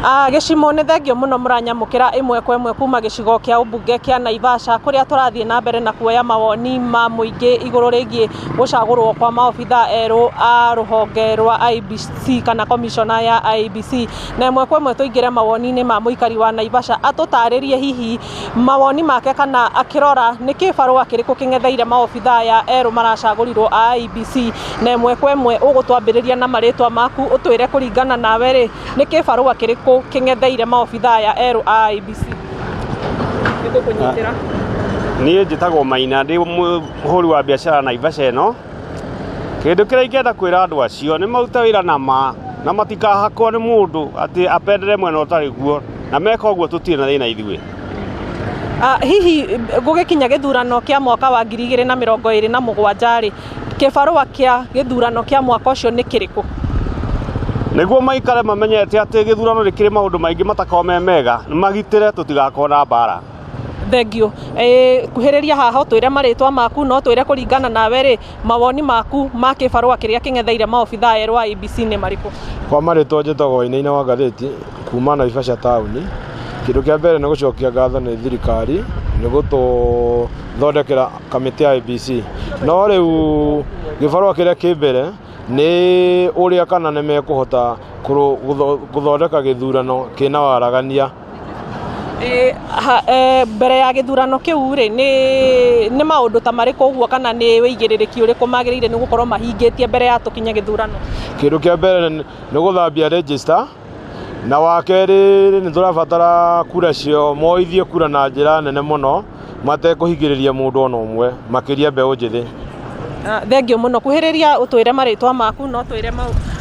Gĩcimo nĩ thengio mũno mũranyamũkĩra ĩmwe kwa ĩmwe kuma gĩcigo kĩa ũmbunge kĩa Naivasha kũrĩa tũrathiĩ na mbere na kuoya mawoni ma mũingĩ igũrũ rĩgiĩ gũcagũrwo kwa maobitha erũ a rũhonge rwa IEBC kana commissioner ya IEBC. Na ĩmwe kwa ĩmwe tũingĩre mawoni-inĩ ma mũikari wa Naivasha atũtarĩrie hihi mawoni make kana akĩrora nĩ kĩbarũa kĩrĩkũ kĩng'etheire maobitha aya erũ maracagũrirwo a IEBC. Na ĩmwe kwa ĩmwe ũgũtwambĩrĩria na marĩtwa maku ũtwĩre kũringana nawe rĩ, nĩ kĩbarũa kĩrĩkũ kĩng'etheire maobitha aya erũ a IEBC? Nĩngũkũnyitĩra. Niĩ njĩtagwo Maina, ndĩ mũhũri wa biacara Naivasha ĩno. Kĩndũ kĩrĩa ingĩenda kwĩra andũ acio nĩ marute wĩra na ma na matikahakwo nĩ mũndũ atĩ apendere mwena ũtarĩ guo, na meka ũguo tũtirĩ na thĩna ithuĩ. Hihi gũgĩkinya gĩthurano kĩa mwaka wa 2027 rĩ, kĩbarũa kĩa gĩthurano kĩa mwaka ũcio nĩ kĩrĩkũ? Nĩguo maikare mamenyete atĩ gĩthurano nĩ kĩrĩ maũndũ maingĩ matakoragwo me mega, magitĩre tũtigakorwo na mbara. Thengio. Kuhĩrĩria haha ũtwĩre marĩtwa maku na ũtwĩre kũringana nawe rĩ, mawoni maku ma kĩbarũa kĩrĩa kĩng'etheire maobitha erũ a IEBC nĩ marĩkũ? Kwa marĩtwa njĩtagwo Wainaina wa Ngathĩti kuma Naivasha taũni. Kĩndũ kĩa mbere nĩ gũcokia ngatho nĩ thirikari nĩ gũtũthondekera kamĩtĩ ya IEBC. No rĩu gĩbarũa kĩrĩa kĩ mbere nĩ ũrĩa kana nĩ mekũhota gũthondeka gĩthurano kĩna waragania. Mbere ya gĩthurano kĩu rĩ, nĩ maũndũ ta marĩkũ ũguo kana nĩ wĩigĩrĩrĩki ũrĩkũ magĩrĩire nĩ gũkorwo mahingĩtie mbere ya tũkinye gĩthurano? Kĩndũ kĩa mbere nĩ gũthambia register, na wa kerĩ nĩ tũrabatara kura cio moithie kura na njĩra nene mũno matekũhingĩrĩria mũndũ ona ũmwe, makĩria mbeũ njĩthĩ. Thengio mũno. Kuhĩrĩria ũtwĩre marĩtwa maku na ũtwĩre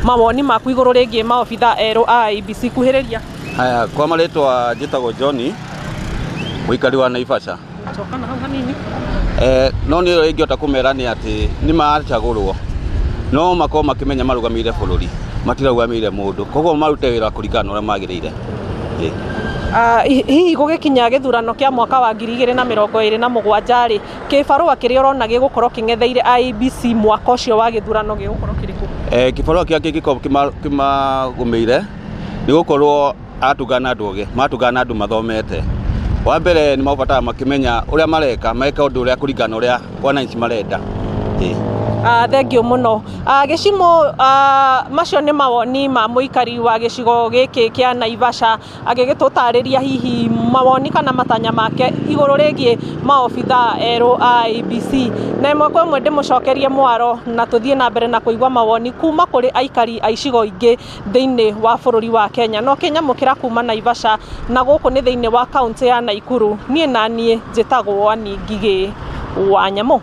mawoni maku igũrũ rĩgiĩ maobitha erũ a IEBC. Kuhĩrĩria. Haya, kwa marĩtwa njĩtagwo John, mũikari wa Naivasha. Coka na hau hanini. No nĩ ũrĩa ingĩhota kũmera nĩ atĩ nĩ macagũrwo no makorwo makĩmenya marũgamĩrĩire bũrũri, matirarũgamĩrĩire mũndũ, koguo marute wĩra kũringana na ũrĩa magĩrĩire. Hihi gũgĩkinya gĩthurano kĩa mwaka wa 2027 rĩ, kĩbarũa kĩrĩa ũrona gĩgũkorwo kĩng'etheire IEBC mwaka ũcio wa gĩthurano gĩgũkorwo kĩrĩkũ? Kĩbarũa kĩrĩa kĩngĩkorwo kĩmagũmĩire nĩ gũkorwo atungana andũ ogĩ, matungana na andũ mathomete. Wa mbere nĩ mabataraga makĩmenya ũrĩa mareka, meka ũndũ ũrĩa kũringana na ũrĩa wananchi marenda. Thengio mũno. Gĩcimo, macio nĩ mawoni ma mũikari wa gĩcigo gĩkĩ kĩa Naivasha agĩgĩtũtarĩria hihi mawoni kana matanya make igũrũ rĩgiĩ maobitha erũ a IEBC. Na ĩmwe kwa ĩmwe ndĩmũcokerie mwaro na tũthiĩ na mbere na kũigua mawoni kuma kũrĩ aikari a icigo ingĩ thĩinĩ wa bũrũri wa Kenya. No kĩnyamũkĩra kuma Naivasha na gũkũ nĩ thĩinĩ wa kaunti ya Nakuru. Niĩ na niĩ njĩtagwo Ann Ngigĩ wa Nyamũ.